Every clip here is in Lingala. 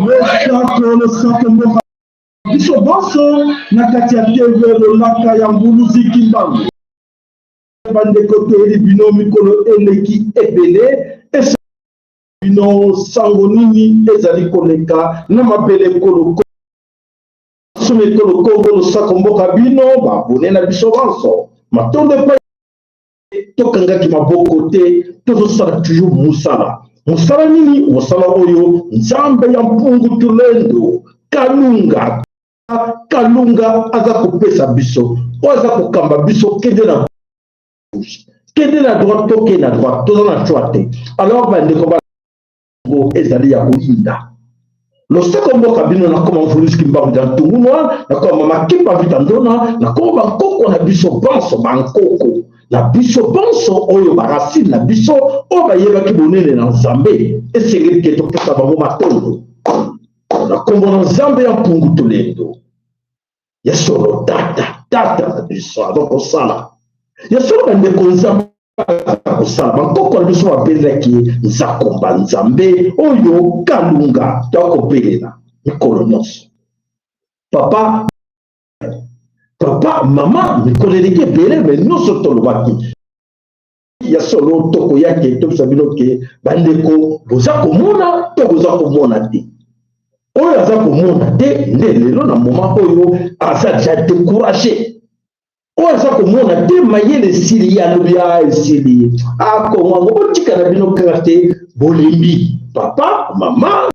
Losako, losako mboka biso bonso na kati ya TV lolaka ya Mvuluzi Kimbangu. Bandeko, toyeli bino mikolo eleki ebele esa bino sango nini ezali koleka na mabele ekolo Sumi ekolo Kongo. Losako mboka bino baabone na biso banso, matondo epai tokangaki maboko te, tozosala toujours mosala. Mosala nini? Mosala oyo Nzambe ya Mpungu Tulendo Kalunga Kalunga aza kopesa biso, oyo aza kokamba biso. Kende na gauche, kende na droite, tokende na droite, toza na choix te. Alors bandeko, bango ezali ya koyinda. Losako mboka bino, nakoma Mvuluzi Kimbangu ya Ntungunwa, nakoma Mama Kimpa Vita Ndona, nakoma bankoko na biso banso, bankoko na biso banso oyo baracine na biso, oyo bayebaki bonene na Nzambe. Esengeli ke topesa bango matondo na nkombo na Nzambe ya Mpungu Tolendo. Ya solo, tata, tata na biso aza kosala. Ya solo bandeko, Nzambe aza kosala. Bankoko na biso babelelaki ye Nzakomba, Nzambe oyo Kalunga toakobelela mikolo nyonso. Papa, papa, mama, mikolo eleki ebele, me nyonso tolobaki ya solo, tokoya ke tobisa bino ke bandeko boza komona to boza komona te. Oyo aza komona te nde lelo na moment oyo aza déjà découragé. Oyo aza komona te, mayele esili ye, alobi a esili, akongo yango botika na bino kaka te, bolembi. Papa, mama,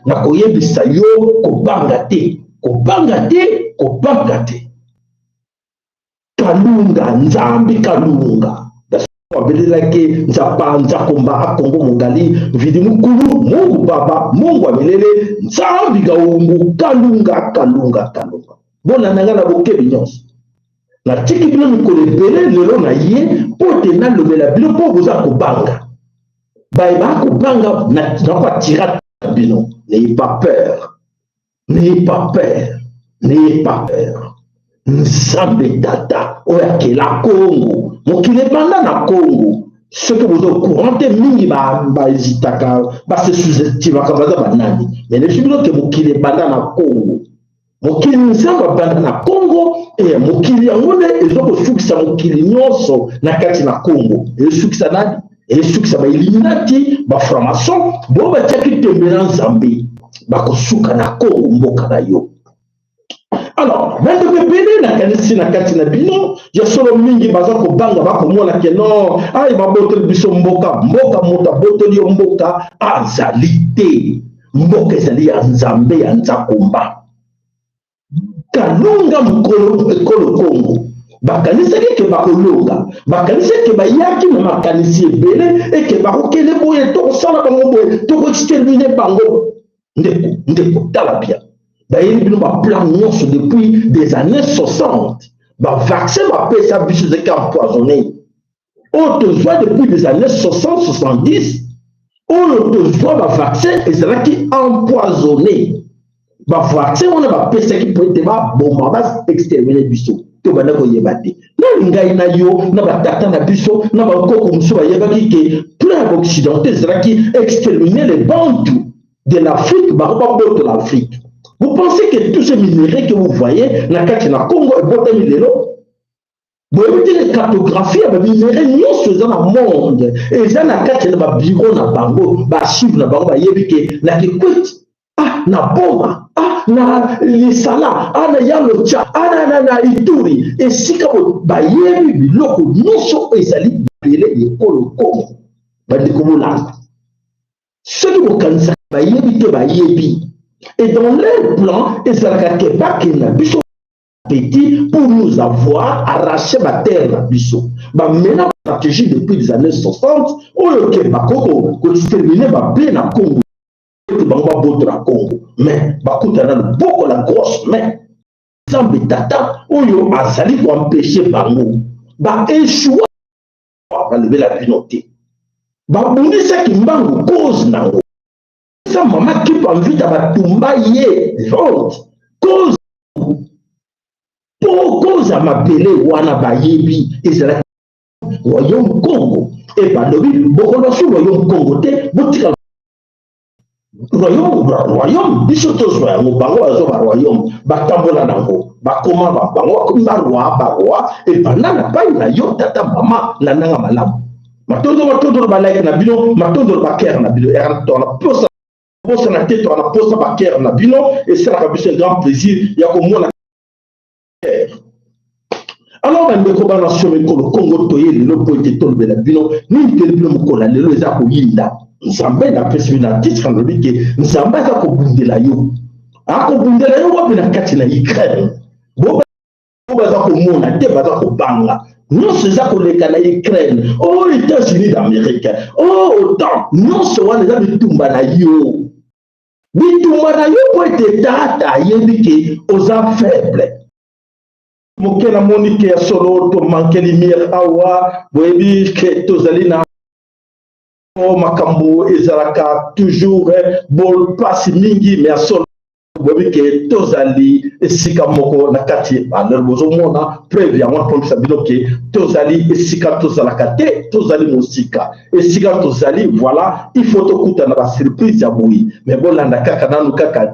nakoyebisa yo, kobanga te, kobanga te, kobanga te. Kalunga, Nzambe Kalunga abelelaki Nzapa Nzakomba Akongo Mongali Mvidi Mukulu, Mungu Baba, Mungu wa milele, Nzambi Gaumbu Kalunga, Kalunga, Kalunga. Bolanda nga na bokebi nyonso. Natiki bino mikolo ebele, lelo na ye mpo te nalobela bino mpo boza kobanga. Baye bakobanga, nakoatira bino. N'ayez pas peur, n'ayez pas peur, n'ayez pas peur. Nzambe tata oyo akela Kongo, mokili ebanda na Kongo. Soki boza courant te, mingi bahésitaka, base sous-estimaka baza banani, mais nayebisi bino ke mokili ebanda na Kongo. Mokili, Nzambe abanda na Kongo e mokili yango nde eza kosukisa mokili nyonso na kati na Kongo. Esukisa nani? Esukisa bailluminati, bafranc-maçon bo batiaki tembe na Nzambe, bakosuka na Kongo, mboka na yo. Alors bandeko ebele, nakanisi na kati na bino ya solo mingi baza kobanga, bakomona ke non, ai babotoli biso mboka. Mboka, moto abotoli yo mboka azali te. Mboka ezali ya Nzambe ya Nzakomba Kalunga, mokolo ekolo Kongo. Bakanisaki eke bakolonga, bakanisaki eke bayaki na makanisi ebele eke bakokende boye, tokosala bango boye, tokoexterminer bango. Ndeko, ndeko, tala bien, bayeli bino baplan nyonso depuis des années 60. Bavaccin bapesa biso ezalaki empoisonné. Oyo tozwa depuis des années 60, 70, oyo tozwa bavaccin ezalaki empoisonné. Bavaccin wana bapesaki po ete baboma, baexterminer biso. Tobanda koyeba te nani ngai na yo na batata na biso na bakoko mosusu bayebaki ke plan ya baoccidentaux ezalaki exterminer les Bantu de l'Afrique, bango babotola Afrique. Vous pensez que tous ces minéraux que vous voyez na kati na Congo ebotami lelo? Boyebi te cartographie ya baminerais nyonso eza na monde, eza na kati na babureau na bango, baarchive na bango. Bayebi ke na Kikwit, ah na Boma, ah na Lisala, ah na Yalotya, ah na Ituri, esika bayebi biloko nyonso ezali mabele ekolo Kongo. Bandeko, bolanda, soki bokanisaka bayebi te, bayebi. Et dans leur plan ezalaka ke bakenda biso petit pour nous avoir arraché baterre na biso. Bamena stratégie depuis les années 60 oyo ke bakoko koexterminer babe na Congo, ete bango babotola Congo. Mais bakutana na loboko, la grosse main, Nzambe tata oyo azali koempêcher bango. Baéchouer, balobela bino te, babundisaki mbangu cause nango. Eza Mama Kimpa Mvita, batumba ye vente cause, mpo cause ya mabele wana bayebi. Ezalaki royaume Congo e balobi bokozwa su royaume Congo te, botika royaume. Royaume biso tozwa yango, bango bazwa ba royaume, batambola nango, bakoma bango bakomi ba roi. Ba roi ebanda na pai na yo tata mama. Landanga malamu. Matondo, matondo na ba like na bino, matondo na ba cœur na bino. Tona posa bosana te, toka na posa ba cœur na bino, esalaka biso un grand plaisir ya komona. Alors bandeko bana somo ekolo Kongo, toye lelo mpo ete tolobela bino nini? Toyeli bino mokolo ya lelo eza koyinda. Nzambe napesi bino na titre, nalobi ke Nzambe aza kobundela yo. Akobundela yo wapi? Na kati na Ukraine. Bo baza komona te, baza kobanga nyonso eza koleka na Ukraine. O oh, États-Unis d'Amérique, o oh, OTAN, nyonso wana eza bitumba na yo, bitumba na yo, mpo ete tata ayebi ke oza faible moke. Namoni ke ya solo tomanke lumière awa. Boyebi ke tozali na makambo ezalaka toujours bopasi mingi, mais ya solo boyebi ke tozali esika moko na kati. Alors bozomona preuve yango, mpomisa bino ke tozali esika tozalaka te, tozali mosika esika tozali. Voilà, il faut tokutana ba surprise ya boye, mais bolanda kaka nanu kaka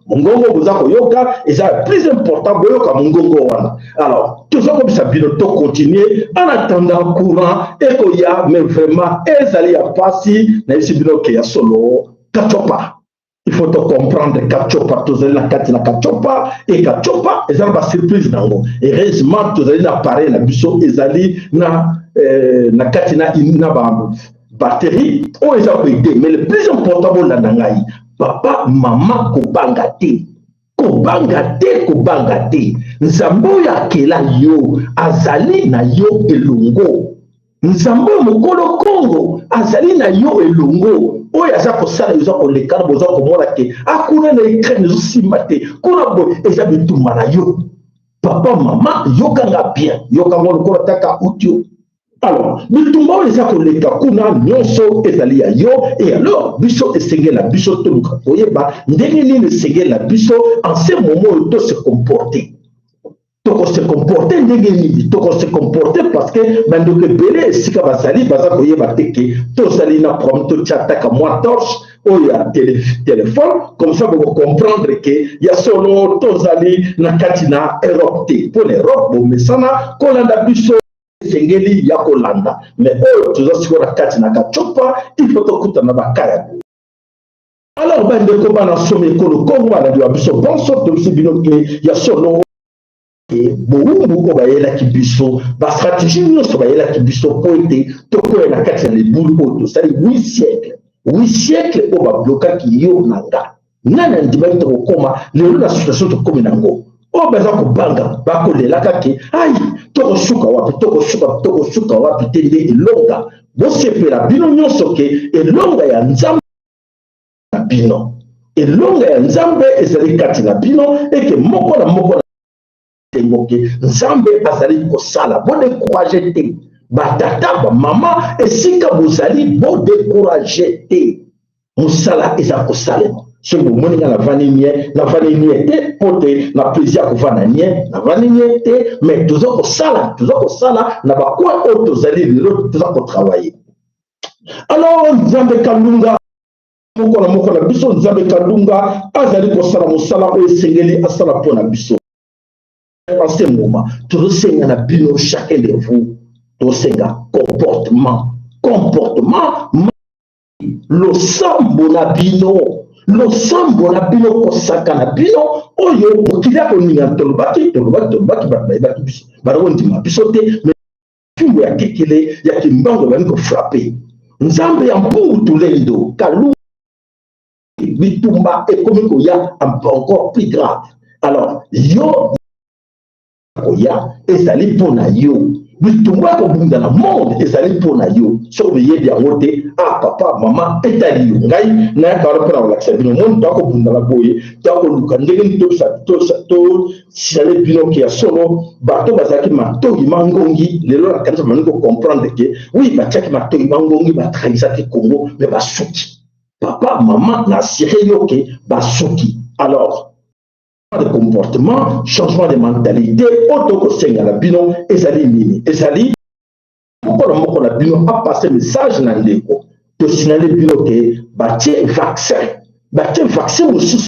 mongongo boza koyoka, eza plus important boyoka mongongo wana. Alors toza kobisa bino tocontinue en attendant courant ekoya, mais vraiment ezali ya pasi. Nayebisi bino ke ya solo kachopa, il faut to comprendre kachopa. Tozali na kati na kachopa e kachopa eza na ba surprise nango. Heureusement tozali na appareil na biso, ezali na kati na ba batterie oyo eza koaider. Mais le plus important, bolanda ngai, papa, mama, kobanga te, kobanga te, kobanga te. Nzambe oyo akela yo azali na yo elongo. Nzambe oyo mokolo Kongo azali na yo elongo. Oyo aza kosala eza kolekana, boza komona ke akuna na Ukraine ezosimba te, kuna boye eza bitumba na yo. Papa, mama, yokanga bien, yokango lokola taka audio. Alors bitumba oyo eza koleka kuna nyonso ezali ya yo. Et alors biso esengeli na biso toluka koyeba ndenge nini esengeli na biso en ce moment oyo tose comporter. Tokose comporter ndenge nini? Tokose comporter parce que bandeko ebele esika bazali baza koyeba te ke tozali na problème. Totia taka mwa torche oyo ya téléphone, comme ça bokocomprendre ke ya solo tozali na kati na Europe te. Mpo na Europe bomesana kolanda biso, esengeli ya kolanda, mais oyo toza sikoyo na kati na kachopa, il faut tokutana bakaya boye. Alors bandeko bana somi ekolo Kongo, balandi wa biso bonso, tobisi bino ke ya solo bowumbu oyo bayelaki biso, ba stratégie nyonso bayelaki biso mpo ete tokoya na kati ya libulu oyo tosali 8 siècle, 8 siècle oyo bablokaki yo na nga. Nani andimaki tokokóma lelo na situation tokómi nango oyo? Baza kobanga, bakolelaka ke ai, tokosuka wapi, tokosuka, tokosuka wapi? Te nde elonga. Bosepela bino nyonso ke elonga ya Nzambe na bino, elonga ya Nzambe ezali kati na bino, eke moko na moko na tengo ke Nzambe azali kosala. Bodécourager te, batata, bamama, esika bozali, bodécourager te, mosala eza kosalema. Soki bomoni nga navandi nie, navandi nie te mpo te na plaisir ya kovanda nie, navandi nie te, mais toza kosala, toza kosala na ba coin oyo tozali lelo, toza kotravailler. Alors Nzambe Kalunga moko na moko na biso, Nzambe Kalunga azali kosala mosala oyo esengeli asala mpo na biso. En ce moment tozosenga na bino, chacun de vous, tosenga comportement, comportement, losambo na bino, losambo na bino, kosaka na bino oyo mokili ya koninga. Tolobaki, tolobaki, tolobaki, bato bayebaki biso, bazakondima biso te, mais fimbo ya kekele ya Kimbango ebandi kofrapper. Nzambe ya mpungu tulendo kalu, bitumba ekomi koya encore plus grave. Alors yo koya ezali mpo na yo, bitumba ya kobunda na monde ezali mpo na yo. Soki boyebi yango te, ah papa, mama, etali yo. Ngai nayaka wana mpona kolakisa bino moni toakobunda na boye, toakoluka ndenge nini tosignaler bino ke ya solo bato bazalaki matoi mangongi. Lelo nakanisa bandi kocomprendre ke oui, batiaki matoi mangongi, batrahisaki Congo, mais basuki. Papa, mama, na assurer yo ke basuki. Alors de comportement, changement de mentalité oyo tokosenga na bino ezali nini? Ezali moko na moko na bino apasse message na ndeko. Tosignale bino ke batie vaccin, batie vaccin mosusu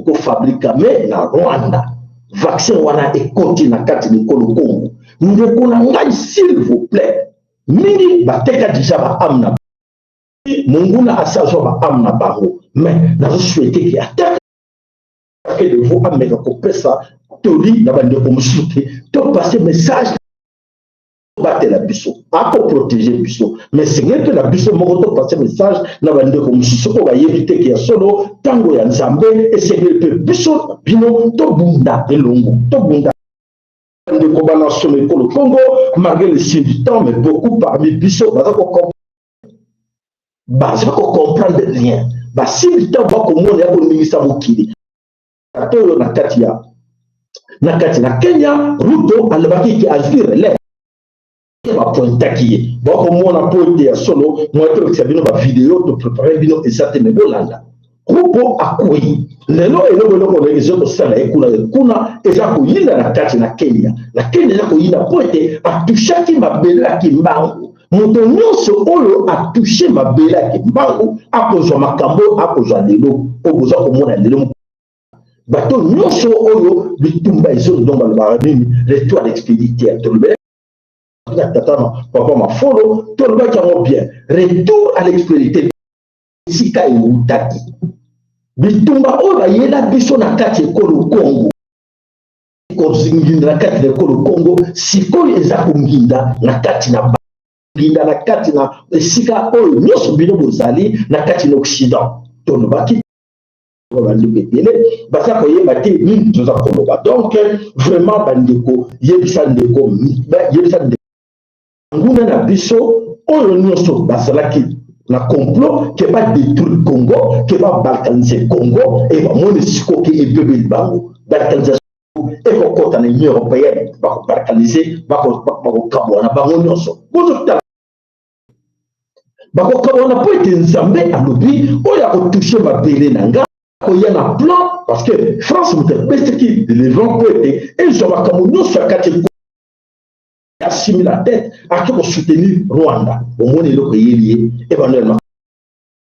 kofabrikame na Rwanda. Vaccin wana ekoti na kati na ekolo Congo. Ndeko na ngai, s'il vous plaît, mingi bateka deja ba ame na monguna, asi azwa ba ame na bango, mais nazosouhaite ke ata ke de vous ameka kopesa toli na bandeko mosusu te, topase message batela biso, akoprotege biso, mais esengeli mpe na biso moko topase message na bandeko mosusu oyo bayebi te ke ya solo ntango ya Nzambe esengeli mpe biso na bino tobunda elongo, tobunda ndeko bana solo ekolo Congo. Malgré le signe du temps, mais beaucoup parmi biso baza kocomprendre rien. Basigne du temps bakomona ya koningisa mokili ata oyo na kati na Kenya. Ruto alobaki ke azwi relève, bapointaki ye. Bakomona mpo ete ya solo moye tolakisa bino bavideo toprépare bino eza te, me bolanda. Ruto akwei lelo. Eloko eza kosala ye kuna, kuna eza koyinda na kati na Kenya. Na Kenya eza koyinda mpo ete atushaki mabele ya Kimbangu. Moto nyonso oyo atushe mabele ya Kimbangu akozwa makambo, akozwa lelo oyo boza komona lelo. Bato nyonso oyo bitumba ezolodongo, balobaka nini? Retour à l'expéditeur. Tolobela na tata na papa Mafolo, tolobaki yango bien, retour à l'expéditeur, esika ewutaki. Bitumba oyo bayela biso na kati ekolo Kongo, kozinginda na kati na ekolo Kongo, sikoyo eza konginda na kati na nginda na kati na esika oyo nyonso bino bozali na kati na Occident. Tolobaki, bandeko ebele baza koyeba te nini toza koloba. Donc vraiment bandeko, yebisa ndeko, yebisa ndeko, nguna na biso oyo nyonso bazalaki na complot ke badétruire Congo, ke babalkanize Congo, e bamoni sikoyo ke ebebeli bango. Balkanisation ekokɔta na Union européenne, bakobalkanize, bakokabwana bango nyonso. Bozotala, bakokabwana mpo ete Nzambe alobi oyo akotushe mabele na nga koya na plan, parce que France moto apesaki levant mpo ete ezwa makambo nyonso ya kati, asimi la tête, ake kosoutenir Rwanda. Bomoni eloko eyeli ye Emmanuel Macron,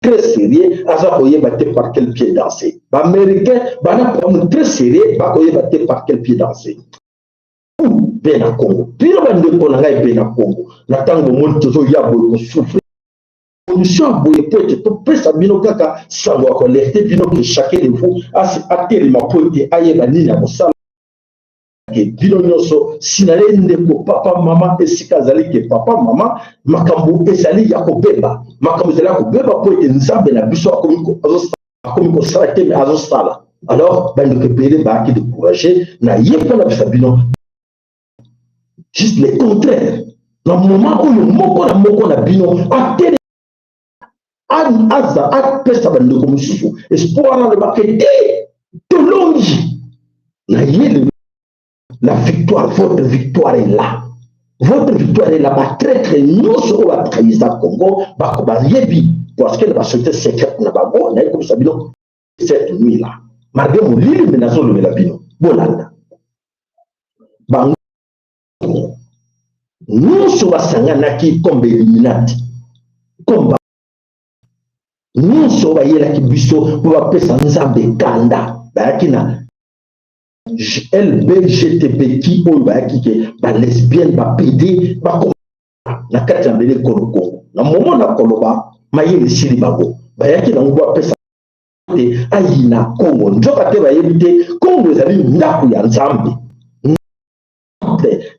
très sérieux, aza koyeba te par quel pied danser. Baaméricain bana problème très sérieux, bakoyeba te par quel pied danser. Mpe na Congo, bino bandeko na ngai mpe na Congo, na ntango bomoni tozoya boye kosouffrir condition ya boye, mpo ete topesa bino kaka sango ya koalerte bino ke chacun de vous atelema mpo ete ayeba nini ya kosala. Ke bino nyonso sinale ndeko, papa, mama, esika azali, ke papa, mama, makambo ezali ya kobeba, makambo ezali ya kobeba mpo ete Nzambe na biso akomi kosala te, me azosala. Alors bandeko ebele bayaki découragé na ye mpo na bisa bino juste le contraire. Na moment oyo moko na moko na bino atele, aza apesa bandeko mosusu espoir, alobaka te tolongi na ye. La victoire, votre victoire est là, votre victoire est là. Batraître nyonso oyo batrahisa Congo bako bayebi, parce que na basociété secrète na bango. Nayebi komisa bino cette nuit là, malgré molili, me nazolobela bino, bolanda. Bango nyonso basanganaki comme Illuminati, comme nyonso bayelaki biso mpo bapesa Nzambe kanda. Bayaki na LBGTBQ oyo bayaki ke balesbienne, bapédé, bakoma na kati ya mbele ekolo Kongo. Na momo na koloba mayele esili bango, bayaki nango bapesa te ayina Kongo. Nzoka te bayebi te Kongo ezali ndako ya Nzambe,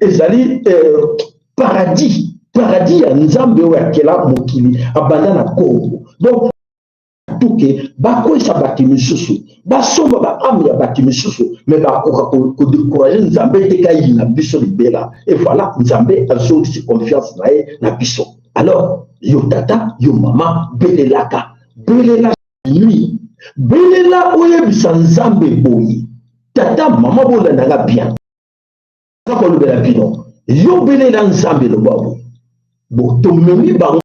ezali paradis, paradis ya Nzambe oyo akela mokili abanda na Kongo. Donc tuke bakwesa bato misusu, basomba baâme ya bato misusu, me bakoka kodécourage Nzambe te kayina biso libela. Et voilà, Nzambe azongisi confiance na ye na biso. Alors yo tata, yo mama, belelaka, belela nuit, belela, oyebisa Nzambe boye. Tata, mama, bolandanga bien, kolobela bino, yo belela Nzambe, loba boye: bo tomemi bango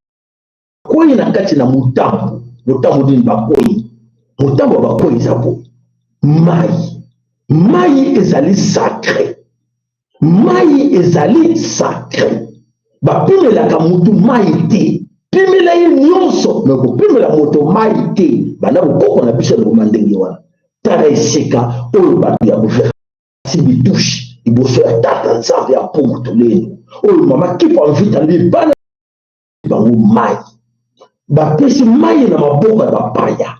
bakwei na kati na motambo. Motambo nini bakwei? Motambo ya bakwei eza boye: mai, mai ezali sacré, mai ezali sacré. Bapimelaka mutu mai te, pimela ye nyonso, me kopimela moto mai te. Banda bokoko na biso elobama ndenge wana. Tala esika oyo bato ya gouvernement bitouche liboso ya Tata Nzambe ya Mpungu Tulendo, oyo mama Kipa Mvita alobi bana bango mai, bapesi mai na maboko ya bapaya.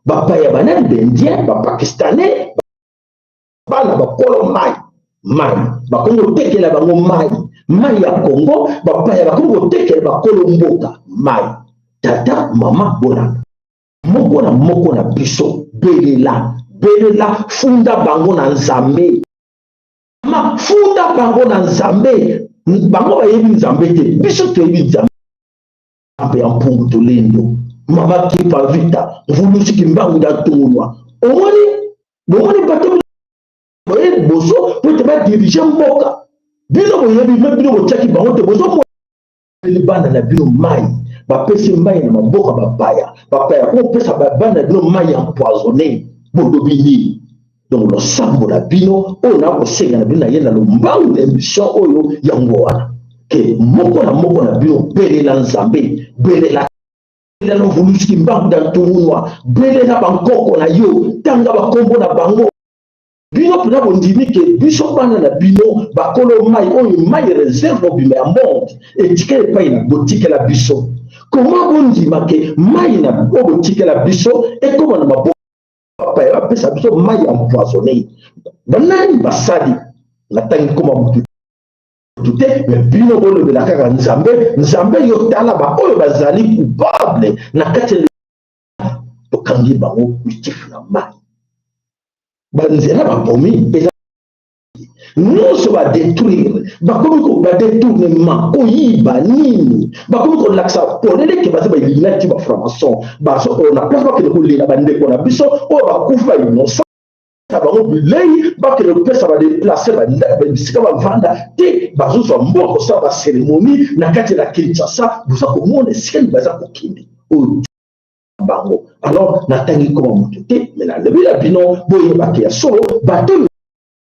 Bapaya banani? Baindien, Bapakistanais, bana bakolo mai. Mai bakomi kotekela bango mai, mai ya Kongo. Bapaya bakomi kotekela bakolo mboka mai. Tata, mama, bolanda moko na moko na biso. Belela, belela, funda bango na Nzambe. Ma funda bango na Nzambe. Bango bayebi Nzambe te, biso toyebi Nzambe ya Mpungu Tolendo, mama Kipa Vita Mvulusi Kimbangu da Ntungulwa. Omoni, bomoni bato boye liboso po ete badiriger mboka. Bino boyebi me bino botiaki bango te. Bozomona bana na bino mai, bapesi mai na maboko ya bapaya. Bapaya kopesa bana na bino mai ya empoisonné, bolobi nini? Donc losambo na bino oyo na kosenga na bino na ye na lombangu na émission oyo, yango wana ke moko na moko na bino belela Nzambe, belela na Mvulusi Kimbangu da Ntungunwa, belela bankoko na yo, tanga bakombo na bango. Bino mpena bondimi ke biso bana na bino bakolo mai oyo, mai réserve mobimba ya monde etikala epai na botikela biso. Koma bondima ke mai na oyo botikela biso ekóma na maboko bapaya, bapesa biso mai ya empoisonné? Banani basali? Natangi koma motu te, me bino bolobela kaka Nzambe. Nzambe, yo tala baoyo bazali coupable na kati. Tokangi bango mitifu na mai, banzela babomi, eza nyonso badétruire. Bakomi badétournement, koyiba nini, bakomi kolakisa polele ke baza bailluminati, bafranc-maçon. Na place bakende kolela bandeko na biso oyo bakufi, bainnocent, bango bilei, bakende kopesa badéplacés bisika bavanda te, bazozwa mboka kosala bacérémonie na kati ya Kinshasa. Boza komona esika nini baza kokende oyo bango. Alors natangi koma moto te, me nalobi na bino, boyebake ya solo bato oyo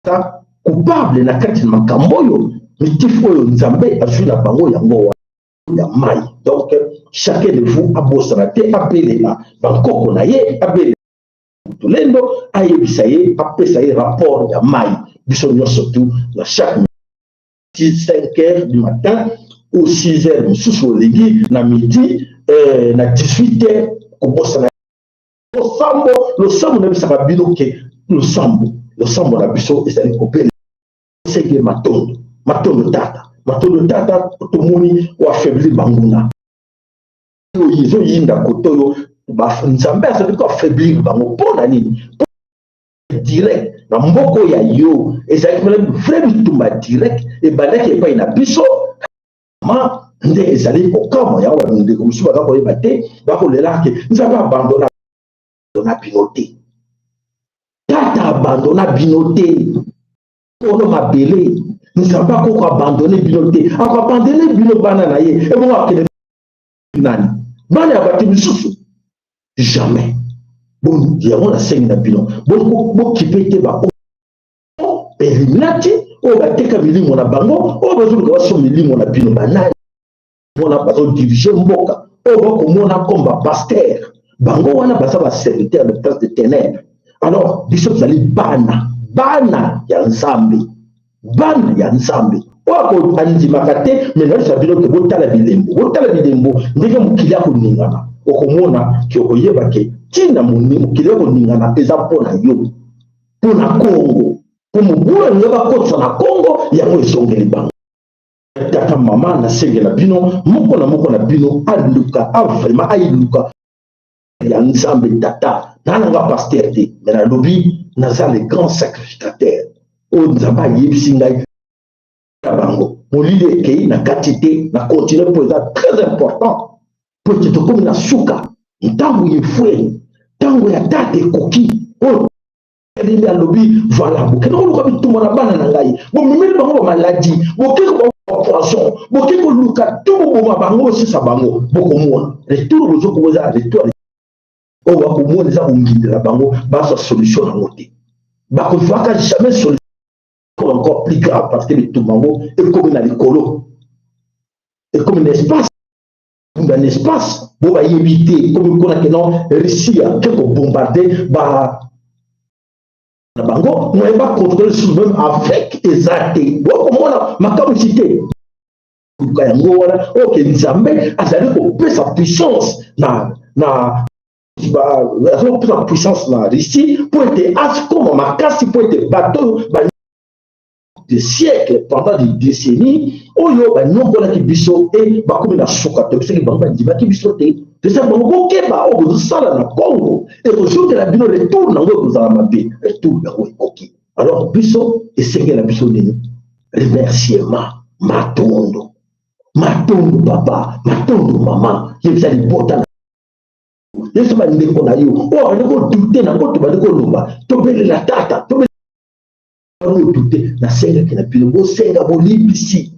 baza coupable na kati na makambo oyo, mitifu oyo Nzambe azwi na bango, yango wana ya mai. Donc chacun de vous abosana te, abelela bankoko na ye, abelela Tolendo, ayebisa ye, apesa ye rapport ya mai. Biso nyonso tu na chaque 5 heures du matin ou 6 heures, mosusu olingi na midi, na 18 heures, kobosana losambo. Losambo, nayebisaka bino ke losambo, losambo na biso ezali kobela sege. Matondo, matondo Tata, matondo Tata. Tomoni oaffaiblir banguna oyo ezoyinda kote oyo. Nzambe azali koaffaiblir bango mpo na nini? Direct na mboka ya yo ezalaki mpena vrai bitumba direct ebandaki epai na biso. Ma nde ezali kokamwa yango, bandeko mosusu baza koyeba te, bakolelaka ke Nzambe abandona na bino te. Tata abandona bino te. Kolo mabele Nzambe akoko abandonner bino te. Akoabandonner bino bana na ye, ebongo akende nani? Bana ya bato misusu? Jamais. Bon, yango nasengi na bino, bokipe te ba illuminati oyo bateka milimo na bango, oyo bazoluka basomba milimo na bino. Banani wana bazodiriger mboka oyo bakomona comme bapasteur? Bango wana baza baserviteur de prince de ténèbre. Alors biso tozali bana, bana ya Nzambe, bana ya Nzambe oyo andimaka te. Me nayebisa bino ke botala bilembo, botala bilembo ndenge mokili akoningana. Okomona ke okoyeba ke ntina mokili akoningana eza mpo na yo, mpo na Kongo, mpo mobulu alinga bakotisa na Kongo, yango ezongeli bango. Tata, mama, nasengela bino moko na moko na bino aluka, vraiment ayiluka ya Nzambe Tata. Naa nanga pasteur te, me nalobi naza le grand sacrificateur oyo Nzambe ayebisi ngai na bango. Molili ekei na kati te, na continue mpo eza très important, po ete tokomi na suka. Ntango yefweni, ntango ya Tata ekoki oyo elili alobi: voilà, bokende koluka bitumba na bana na ngai, bomemeli bango bamaladi, boke bapoison, boke koluka to boboma bango, bosisa bango. Bokomona retour, bozokomona eza retour oyo bakomona, eza kongindela bango. Bazwa solution yango te, bakozwaka jamais solution. Encore plus grave parce que bitumba yango ekomi na likolo. Ekomi na espace, na espace bo bayebi te. Ekomi kuna ke non, Russie ake kobombarde ba na bango, moyen bacontrôle lisusu même Afrique eza te. Bokomona makamwisi te. Luka yango wana oyo ke Nzambe azali kopesa puissance na azali kopesa puissance na Russie mpo ete akoma makasi, mpo ete bato oyo des siècles, pendant des décennies oyo banyokolaki biso e bakomi na suka. Toyebisaki bango, bandimaki biso te. Toyebisaki bango: bokeba, oyo bozosala na Congo ekozongela bino, retour nango ekozala mabe. Retour yango ekoki. Alors biso esengela biso nini? Remerciement, matondo, matondo papa, matondo mama. Yebisa libota na yebisa bandeko na yo oyo bandi kodouter na oyo tobandi koloba. Tobelela tata, tobedouter. Nasengaki na bino, bosenga bolimbisi,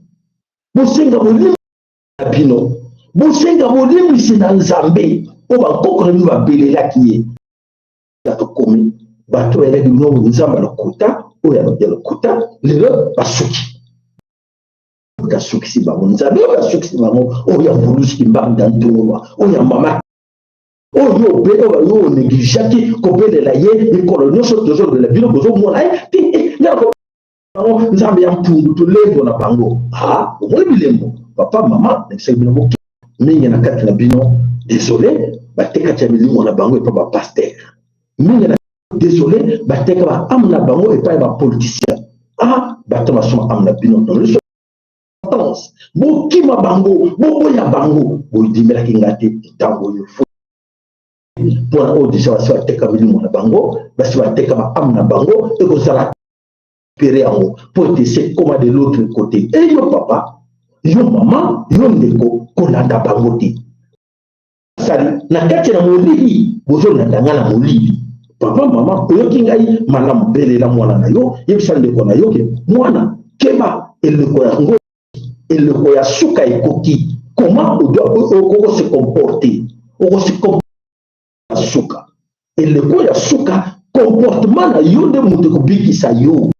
bosenga bolimbisi na bino, bosenga bolimbisi na Nzambe oyo bankoko na bino babelelaki ye. Tokomi bato bayelaki bino Nzambe ya lokuta, oyo ya lokuta. Lelo basuki, asukisi bango. Nzambe oyo asukisi bango, oyo ya Mvuluzi Kimbangu ya Ntongolwa, oyo ya mama, oyo obe oyo onégligeaki kobelela ye mikolo nyonso. Tozolobela bino, bozomona ye te. Bango Nzambe ya mpungu tolembo na bango. Omoni bilembo, papa, mama. Nayebisaki bino boke mingi na kati na bino. Désolé, batekaki ya milimo na bango epai bapasteur mingi na. Désolé, bateka baâme na bango epai ya bapoliticien. Bato basoma âme na bino, bokima bango, boboya bango. Bodimelaki nga te. Ntango oyo mpona oyo déjà basi bateka milimo na bango, basi bateka baâme na bango, ekozala pere yango mpo ete se koma de l'autre côté. E yo papa, yo mama, yo ndeko, kolanda bango te. Sali na kati na molili, bozolanda nga na molili. Papa, mama, oyoki ngai malamu? Belela mwana na yo, yebisa ndeko na yo ke mwana, keba, eleko yango, eleko ya suka ekoki. Comment okose comporter? Okose suka, eleko ya suka, comportement na yo nde moto ekobikisa yo.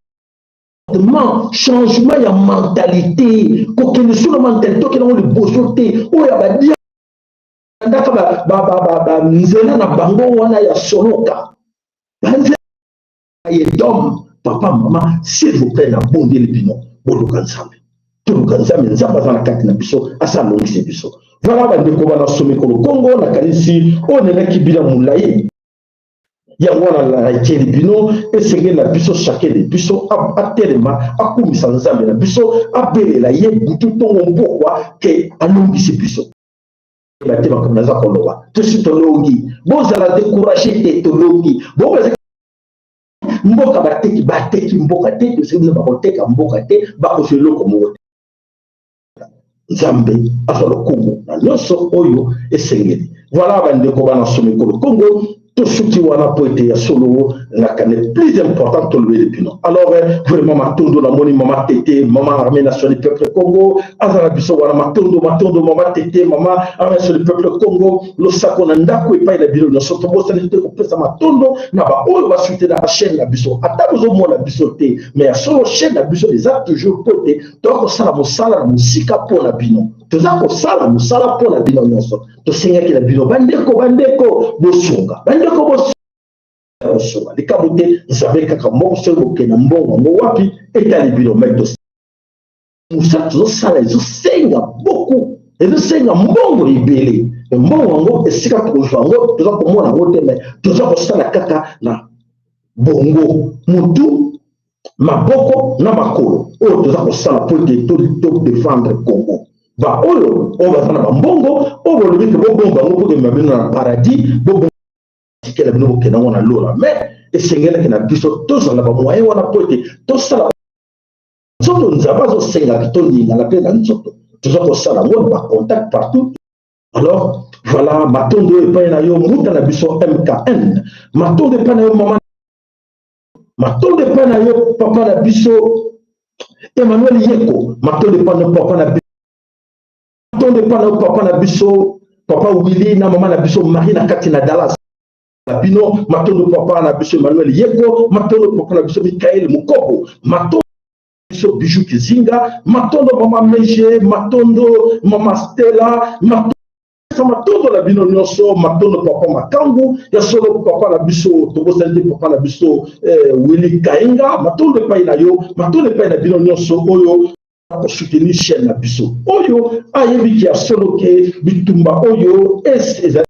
Changement ya mentalité, kokende so na mentalité okende yango liboso te. Oyo ya badia ndaka banzela na bango wana ya soloka, banzela ya Edom. Papa, mama, s'il vous plaît, nabondeli bino, boluka Nzambe, toluka Nzambe. Nzambe aza na kati na biso, asa alongisi biso. Voilà, bandeko bana somekolo Kongo, nakanisi oyo nelaki bino molai yango wana nayekeli bino. Esengeli na biso, chacun de biso atelema, akumisa Nzambe na biso, abelela ye butu, ntongo, mpokwa, ke alongisi biso. Bate makambo naza koloba, tosi tolongi. Bozala découragé te, tolongi. Bo mboka bateki, bateki mboka te. Tosengeli bino, bakoteka mboka te, bakozwa eloko moko te. Nzambe azwa lokumu na nyonso oyo esengeli. Voilà, bandeko bana somekolo Kongo, tosuki wana po ete ya solo nakane plus important tolobeli bino. Alors vraiment matondo. Namoni mama Tete, mama Armée nationale du peuple Congo, aza na biso wana. Matondo, matondo mama Tete, mama Armée nationale du peuple Congo. Losako na ndako epai na bino nyonso. Tobosani te kopesa matondo na baoyo basoutenaka chaîne na biso. Ata bozomona biso te, mais ya solo chaîne na biso eza toujours po ete toza kosala mosala na mosika mpo na bino. Toza kosala mosala mpo na bino nyonso. Tosengaki na bino, bandeko, bandeko bosunga, bandeko bosunga. Likambo te, Nzambe kaka moko. Soki bokenda mbongo yango wapi, etali bino. Mais mosala tozosala ezosenga beaucoup, ezosenga mbongo ebele. Mbongo yango, esika tokozwa yango, toza komona yango te. Mais toza kosala kaka na bongo, motu, maboko na makolo oyo toza kosala po ete todéfendre Congo. Baoyo oyo baza na bambongo oyo bolobi ke bobomba yango mpo kemema bino na paradis, botikela bino, bokende yango na lola. Mais esengelaki na biso tozala bamoyen wana po ete tosala nzoto. Nzambe azosengaki toningana mpe na nzoto. Toza kosala yango na bacontact partout. Alors voilà, matondo epai na yo, mbuta na biso MKN. Matondo epai na yo, mama. Matondo epai na yo, papa na biso Emmanuel Yeko. Matondo epai na yo, papa na biso. Matondo epai na yo, papa na biso, papa Willi na mama na biso Marie na kati na Dallas na bino. Matondo papa na biso Emmanuel Yeko. Matondo papa na biso Mikael Mokobo. Matondo. biso Bijou Kizinga, matondo mama Meje, matondo mama Stella, matondo matondo na bino nyonso, matondo papa Makangu ya solo, papa na biso tobosani te, papa na biso Willy Kainga, matondo epai na yo, matondo epai na bino nyonso oyo kosoutenir chaîne na biso, oyo ayebiki ya solo ke bitumba oyo ezali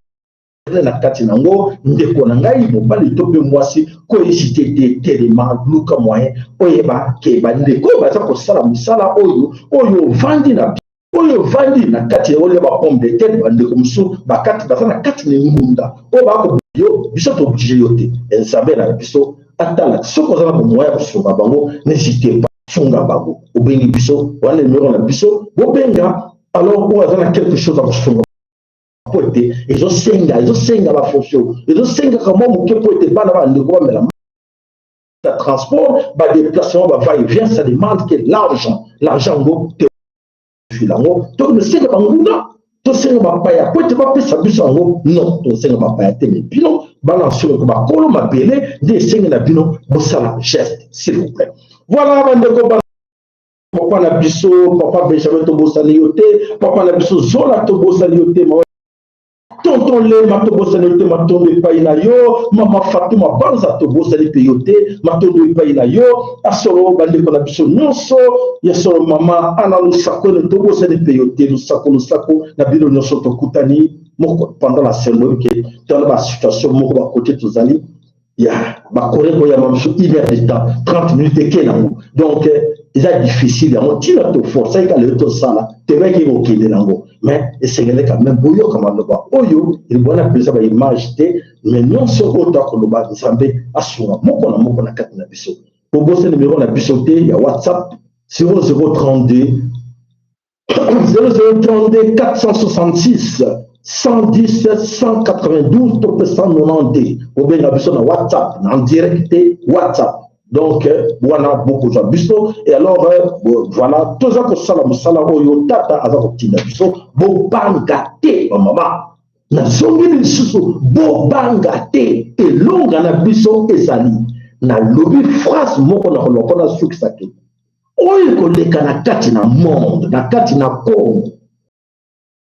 na kati nango. Ndeko na ngai mobali to mpe mwasi, kohésiter te, telema, luka moyen oyeba ke bandeko oyo baza kosala mosala oyo, oyo ovandi na oyo ovandi na kati ya olia bapomme de terre, bandeko mosusu bakati baza na kati na engunda oyo bakobo yo, biso toobliger yo te. Nzambe na biso atala soki oza na bomoyen ya kosunga bango, n'hésite pas, sunga bango. Obengi biso wana, numéro na biso, bobenga. Alors oyo aza na quelque chose ya kosunga, po ete ezosenga bafonction, ezosengaka mwa moke po ete bana bandeko bamela transport, badéplacement, bava et vient, ça demande que l'argent. L'argent yango te yango tosenga banguna, tosenga bapaya po ete bapesa biso yango? Non, tosenga bapaya te. Mais bino bana nsoloko, bakolo mabele nde esengi na bino bosala geste, s'il vous plaît. Voilà, bandeko, papa na biso papa Benjamin, tobosani yo te. Papa na biso Zola, tobosani yo te. Tonton Lema, tobosani yo te, matondo epai na yo. Mama Fatuma Banza, tobosani mpe yo te, matondo epai na yo. Asolo bandeko na biso nyonso ya solo, mama Ana Lusakwene, tobosani mpe yo te. Lusako, lusako na bino nyonso. Tokutani moko pendant la semaine ke tona basituation moko bakote tozali ya bakore koyamba biso une heure de temps, 30 minutes eke nango, donc eza difficile. Yango ntina toforçaki lelo tosala, toyebaki kokende nango, mais esengeli quand même boyoka maloba oyo ebwana mpenza, baimage te, mais nyonso oyo tokoloba. Nzambe asunga moko na moko na kati na biso. Bobosa numéro na biso te ya WhatsApp: 0032 0032 466 110 192 to mpe 192. Bobenga biso na WhatsApp en direct te, WhatsApp. Donc wana bokozwa biso. Et alors voilà, toza kosala mosala oyo tata aza kotinda biso. Bobanga te, bamama, nazongeli lisusu, bobanga te, elonga na biso ezali. Nalobi phrase moko na koloba mpona sukisa te: oyo ekoleka na kati na monde, na kati na Congo,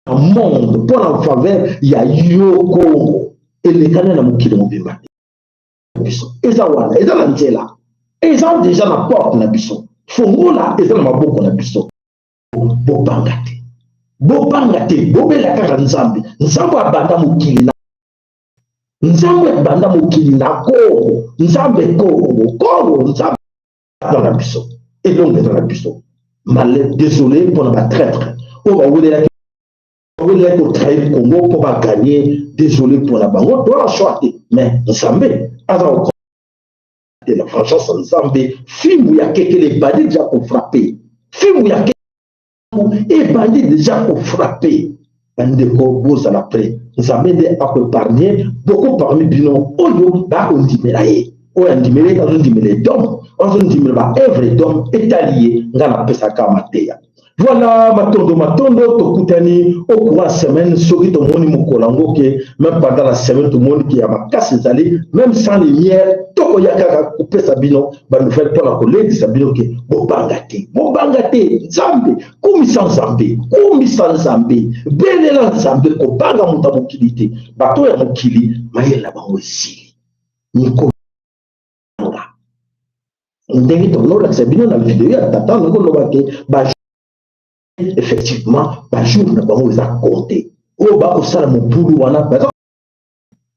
na monde, mpo na faveur ya yo Congo, elekani na mokili mobimba te. Biso eza wana, eza na nzela, eza déjà na porte na biso, fongola eza na maboko na biso. Bobanga te, bobanga te, bobela kaka Nzambe. Nzambe abanda mokili na Nzambe abanda mokili na Kongo, Nzambe Kongo, Kongo, Nzambe aza na biso, elongo eza na biso. Male, désolé mpona batraître oyo bawelelaki kotrahir Congo mpo bagagner, désolé mpona bango, toza choix te, mais Nzambe aza te la vengeance. Nzambe, fimbu ya kekele ebandi déjà kofrapper, fimbu ya ebandi déjà kofrapper. Bandeko, bozala prêt. Nzambe nde akoépargner beaucoup parmi bino oyo bakondimela ye. Oyo andimela ye, azondimela Edom, azondimela baœuvre d'homme, etali ye. Ngai napesaka mateya. Voilà, matondo, matondo. Tokutani au courant semaine soki tomoni mokolo yango ke même pendant la semaine tomoni ke ya makasi ezali, même sans lumière, tokoya kaka kopesa bino banouvelle mpona kolendisa bino ke bobanga te, bobanga te. Nzambe, kumisa Nzambe, kumisa Nzambe, belela Nzambe. Kobanga moto ya mokili te. Bato ya mokili, mayele na bango esili. Mikolo ndenge tololakisa bino na video ya tata ndenge oloba ke effectivement bajour na bango eza compté. Oyo bakosala mobulu wana, baza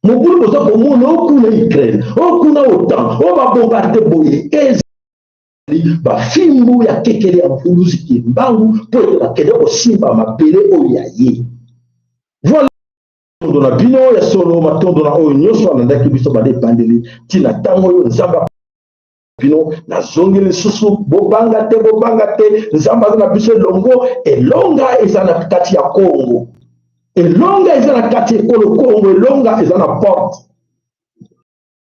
mobulu, boza komona okuna Ukraine, okuna OTAN, oyo babombarder boye, ezali bafimbu ya kekele ya mvuluzi Kimbangu mpo ete bakende kosimba mabele oyo ya ye. Voilà, matondo na bino ya solo, matondo na oyo nyonso alandaki biso banda ebandeli ntina ntango oyo. Nzambe bino, nazongi lisusu, bobanga te, bobanga te, Nzambe aza na biso elongo. Elonga eza na kati ya Kongo, elonga eza na kati ya ekolo Kongo, elonga eza na porte.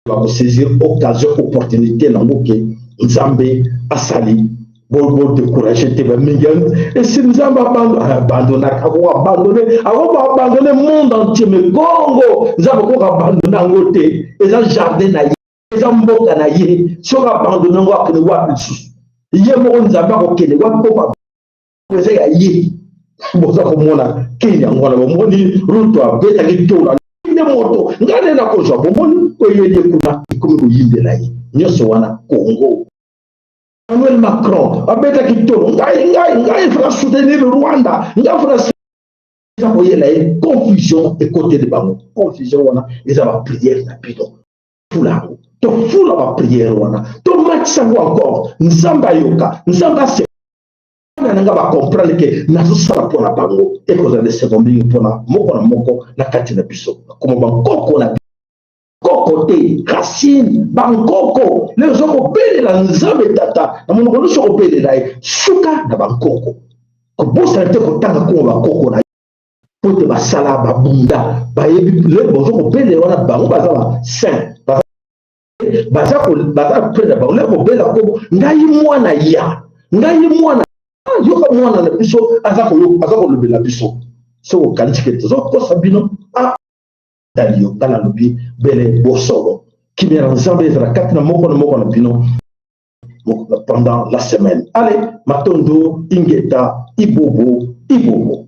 Bakosaisir occasion, opportunité nango ke Nzambe asali. Bodécourager te, bamingi esi Nzambe abandonnaka, akoko abandonner, akoko abandonner monde entier, mais Congo Nzambe akoko abandonner yango te. Eza jardin na ye, eza mboka na ye. Soki abandonner yango, akende wapi lisusu? Ye moko Nzambe akokende wapi mpo eza ya ye? Boza komona keni yango wana, bomoni Ruto abetaki tola nde moto ngai nde nakozwa, bomoni oyeli ye kuna ekomi koyimbela ye nyonso wana Congo. Emmanuel Macron abetaki tolo, ngai ngai ngai fana soutenir Rwanda, ngai fana eza koyela ye confusion, ekoteli bango confusion wana. Eza ba prière na bino, fula yango, tofula ba prière wana, tomatisa yango encore. Nzambe ayoka, Nzambe ase bana na nga ba comprendre ke nazosala mpo na bango. Ekozala esengo mingi mpona moko na moko na kati na biso koma bankoko na koko te, racine bankoko. Lelo oza kobelela Nzambe Tata na monoko nyonso, kobelela ye suka na bankoko. Kobosana te kotanga koma bakoko na po ete basala, babunda, bayebi. Lelo boza kobelela wana, bango baza ba saint, baza près na bango. Lelo kobela kobo ngai mwana ya ngai mwana, yoka mwana na biso aza kolobela biso. Soki okanisi ke tozokosa bino, ah, tali yo. Ngai nalobi bele bosolo, kimia na Nzambe ezala kati na moko na moko na bino pendant la semaine. Allez, matondo, ingeta, ibobo ibobo.